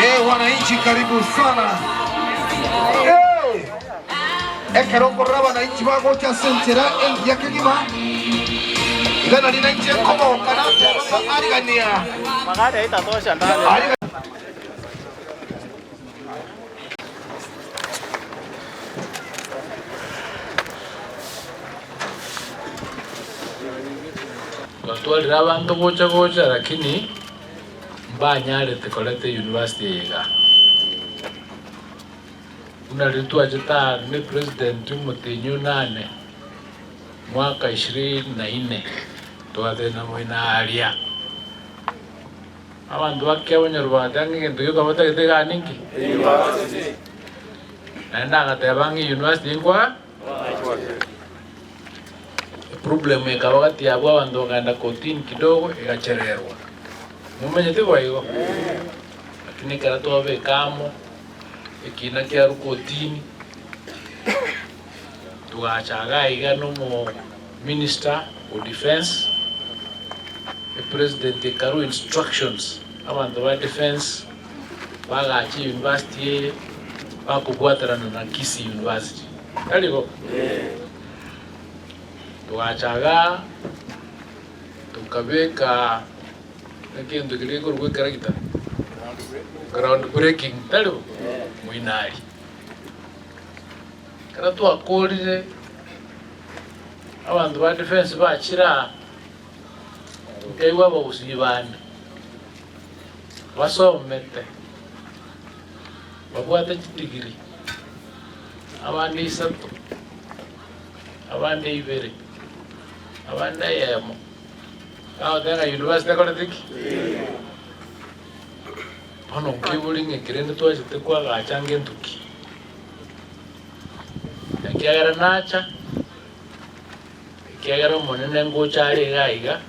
Eh, wananchi karibu sana. Eh, ekero okorora abananchi bagocha ase enchera engiya kegima, iga nari nainche nkoboka nateba ng'a arigania. Arigania. Twatwarire abanto gocha gocha lakini mbanyarete koreta euniversity eye igaa. Buna riria twachete aa ne president omotenyi onane mwaka ishirini na inne twatenena moino aaria. Abanto ba Kiabonyoru bagateba ng'a egento gioka batagete igaa ninki? Naende agateba ng'a euniversity nkwa Eproblem ekaba gati yabwo abanto bakagenda kotini kidogo egachererwa. Momenyeti boigo? Lakini ekero twabeka amo ekina kiarwa kotini, togacha iga iga na omo minister o defence, epresident ekarwa instructions abanto ba defence bagache university eye bakobwaterana na Kisii University. Tari bo? Togacha igaa, tokabeka egento keria gekorokwa ekeragita, ground breaking, tari bo? Moino aria. Ekero twakorire, abanto ba defence bachire aa, nkaigwa abagusii bande basomete, babwate chidigiri. Abande isato, abande ibere, abande eyemo. Bagoteba ng'a university ekorete ki? Bono nkebori ng'a ekero rende twachete koagacha ngento ki? Ekiagera nacha, ekiagera Omonene ngocha are iga iga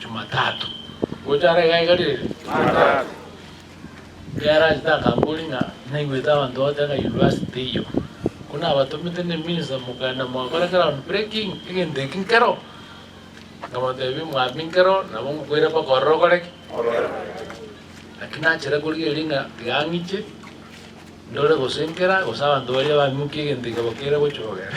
Jumatatu. Ngocha are iga iga ririri? Ekiagera akamboria ng'a naigwete abanto bagoteba ng'a university teiyo, ko nabatomete ne minister mokagenda mwakora ground breaking egento eki nkero, nkamotebia mwami nkero nabo ngokoira mpaka ororo okore ki? Naki nachera korigereria ng'a tiga ng'iche ndore gose nkera gose abanto baria bang'ukia egento eke bakere gochogera.